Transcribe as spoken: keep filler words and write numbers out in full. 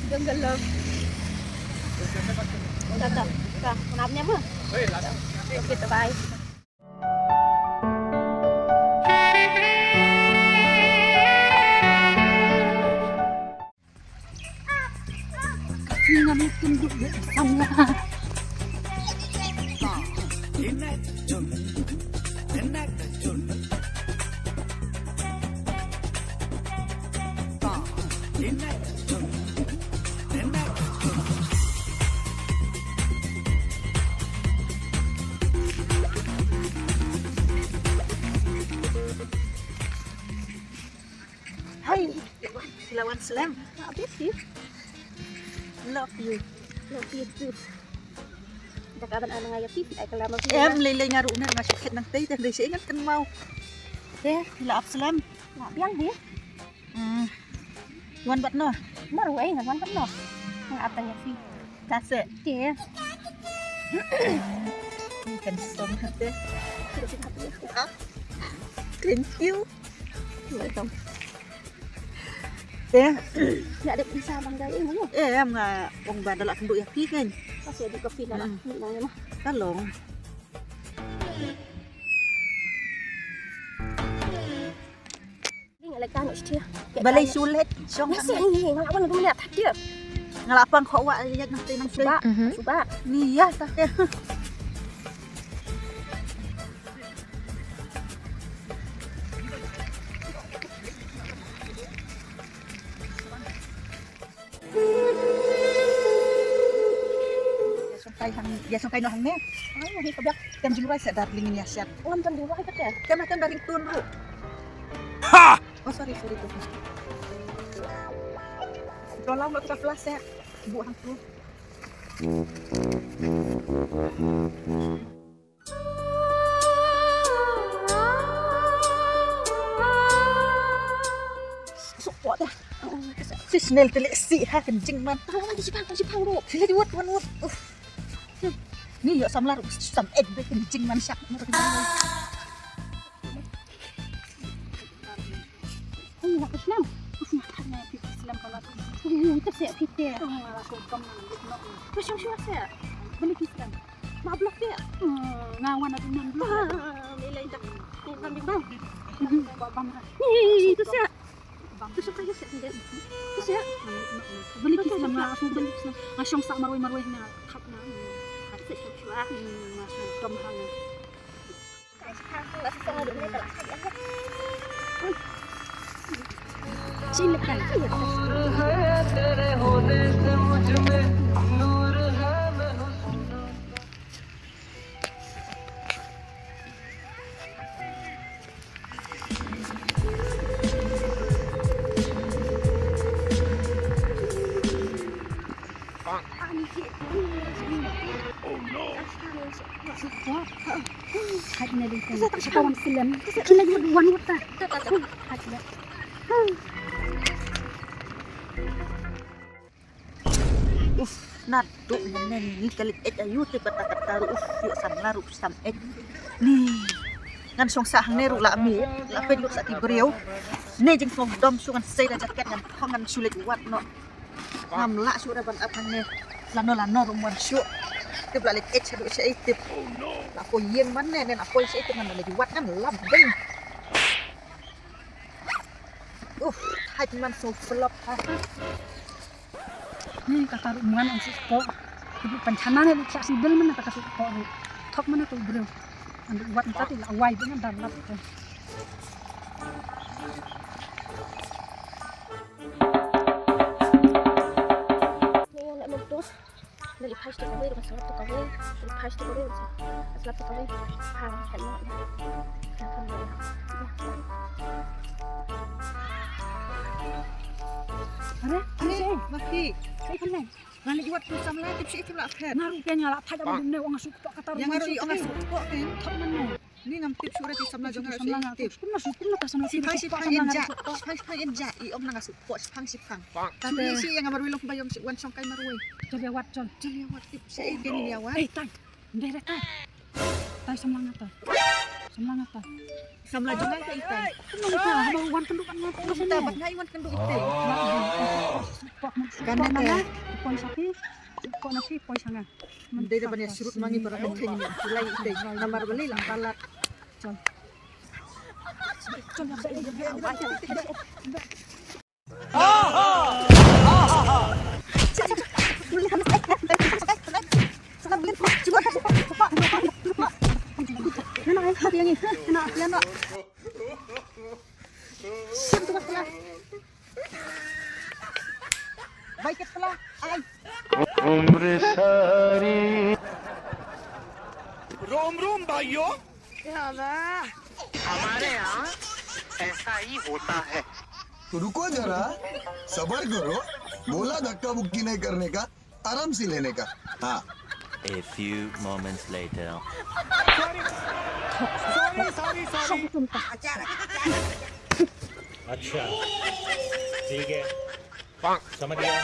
Jungle Love. Tata. Ka, kenapa nya mah? Oke, bye. Hai, sila wan slem. Habis sih. Love you. Love you too. Dah kaban ana ngai phi, ai kalam phi. Em, lei lei nga ruh nga shu khet nangtei, te lei shu ngan kynmaw. Te, la ap slem. La biang deh. Hmm. Wan bad noh. Marwei ngan wan bad noh. Nga ap tang ïa phi. Tase. Te. Kan som hate. Thank you. Welcome. Te. Ïa dep isa bang dai ing mo. Eh, em nga ong ba da la kynduh ïa phi kan. Tase di kopi na la. Hmm. Ni nang ïa ma. Ka long. Balei shu leit shong. Nga la pang kho wa ïa nang te nang te. Suba. Mhm. Suba. Ni ïa ta te. Ïa shongkai hang, ïa shongkai noh hangne. Ai, hi ka biak. Tem jingrwai sa darling ïa shat. Ngam tem jingrwai ka te. Tem tem da ringtone ruh. Ha! Oh, sorry, sorry tu. Dolang lo kita flash ya. Bu hang tu. Suk pot dah. Si Snel te leh si ha kan jingman. Tang jipang, tang jipang ro. Sila di wot, wot, wot. Uf. Ni ïoh samla ro, sam ek be kan jingman shak. Ui, nak Islam. Ui, nak tanya phi Islam kalau tu. Ui, tu siap kita. Ui, malah sungkem nak. Tu siap siap siap. Beli Islam. Ma blok dia. Hmm, ngawan aku enam blok. Ah, bila dah. Ni bang bang. Bang bang. Ni tu siap. Tu siap tu siap. Tu siap. Beli Islam lah, aku beli Islam. Ngasong sak marwai marwai na. Kap na. Kap siap siap. Hmm, ngasong kem hang. Uf, naduh mynne ngi ka leit eit ayu te kata kata ruh, uf, ïoh samla ruh sam eit. Ni ngan shong sah hangne ruh la mih, la peit lut sa ki briew. Ne jingsngewdom shu ngan sei da jaket ngan phong ngan shu leit wad noh. Ngam lah shuh re ban ap hangne. Lano lano ruh ym wan shuh. Tip la leit eit shaduh shaei tip. La poi ïing man ne, ne la poi shaei tip ngan leit wad ngan lap ding. Uf, hait man so flop ha. Ni kata ruh ym wan ong shu spot. Ruh pan chana ne ruh chak sibel man kata shu spot ruh. Thok man ko briew. Wat nta ti la wai bun dan lap te. Nali phai stu kawei, nali phai stu kawei, nali phai stu kawei, nali phai stu kawei. Ha, ha, ha. Are, are, eh, Maki. Sai kan lai. Nga leit wad tu samla, tip shi tip la phet. Nga ruh pia nga la thaj abang ne, ong nga suk tok kata. Yang ruh ong nga suk tok kan. Thap man ne. Ni ngam tip shuh re ti samla jong nga. Samla nga tip. Kumno suk, kumno ka samla. Shipang, shipang, yen ja. Shipang, shipang, yen ja. I ong na nga suk tok, shipang, shipang. Tang ni shi yang amar wilong ba yong shi wan shong kai marwei. Jol ïa wad, jol. Jol ïa wad tip. Shi ke ni ïa wad. Eh, tai. Ndai re tai. Tai samla nga tai. Samla nga tai. Samla jong nga tai tai. Kumno ita, haba wan kynduh kan nga tai. Ita, bad nga i wan kynduh itai. Kan ne te. Pon sati. Pon sati, pon sanga. Ndai da ban ïa surut mangi para kan theng ni. Lai itai. Namar bali la palat. Chal. Chal. Umr sari. Rom rom bhaiyo. हमारे यहाँ ऐसा ही होता है। तो रुको जरा, सबर करो। बोला धक्का मुक्की नहीं करने का, आराम से लेने का। हाँ। A few moments later. Sorry, sorry, sorry. अच्छा, ठीक है, समझ गया।